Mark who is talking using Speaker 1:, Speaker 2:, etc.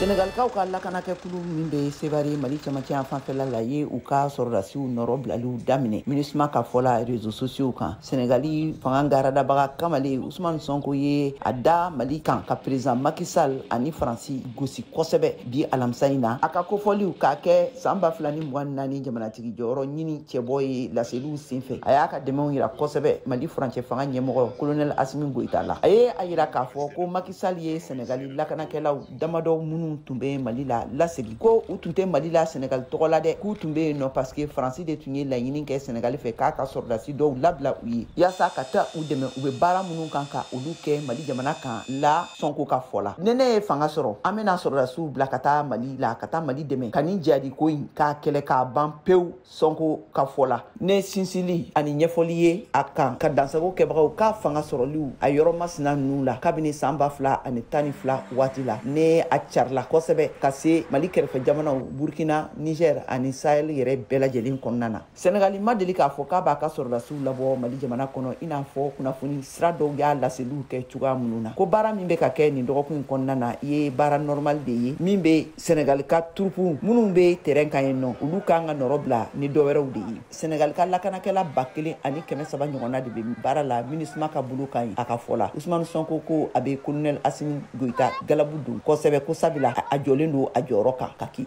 Speaker 1: Senegalikaw ka lakanakɛkulu min bɛ Sevare, Mali cɛmancɛ yan fanfɛla la, ye u ka sɔrɔdasiw nɔrɔ bilaliw daminɛ, MINUSMA ka fɔ la réseaux sociaux kan. Senegali fanga garadabaga kamalen Usumani Sɔnko ye a da Mali kan ka président Macky Sall ani Faransi gosi kosɛbɛ bi alamisa in na. A ka kofɔliw k'a kɛ san 2024 jamanatigi jɔyɔrɔ ɲini cɛbɔ ye laseliw senfɛ, a y'a ka dɛmɛw yira kosɛbɛ Mali furancɛ fanga ɲɛmɔgɔ colonel Asimi Goyita la. A ye a yira k'a fɔ ko Macky Sall ye Senegali lakanakɛlaw damadɔ minnu tun bɛ Mali la lasegin, ko u tun tɛ Mali la Senegali tɔgɔ la dɛ, k'u tun bɛ yen nɔ parce que Faransi de tun ye laɲini kɛ Senegali fɛ k'a ka sɔrɔdasi dɔw labila u ye yaasa ka taa u dɛmɛ u bɛ baara minnu kan ka olu kɛ Mali jamana kan la. Sɔnko ka fɔ la, ne ne ye fanga sɔrɔ, an bɛna sɔrɔdasiw bila ka taa Mali la, ka taa Mali dɛmɛ ka nin jihadi ko in k'a kɛlɛ k'a ban pewu. Sɔnko ka fɔ la, ne sinsili ani ɲɛfɔli ye a kan ka dansago kɛbagaw k'a fanga sɔrɔliw a yɔrɔ masina ninnu la kabini san 2012 waati la, ne a carila kosɛbɛ ka se Mali kɛrɛfɛ jamanaw Burkina, Niger ani Sahel yɛrɛ bɛɛ lajɛlen kɔnɔna na. Senegali ma deli k'a fɔ k'a b'a ka sɔrɔdasiw labɔ Mali jamana kɔnɔ, i n'a fɔ kunnafoni sira dɔw y'a laseliw kɛ cogoya minnu na. Ko baara min bɛ ka kɛ nin dɔgɔkun in kɔnɔna na ye baara normal de ye min bɛ Senegali ka turupu minnu bɛ terrain kan yen nɔ, olu kan ka nɔrɔ bila ni dɔ wɛrɛw de ye. Senegali ka lakanakɛla 1300 ɲɔgɔnna de bɛ baara la MINUSMA ka bolo kan yen. A ka fɔ la, Usumani Sɔnko ko a bɛ colonel Asimi Goyita galabu don kosɛbɛ, ko sabula a jɔlen don a jɔyɔrɔ kan ka ki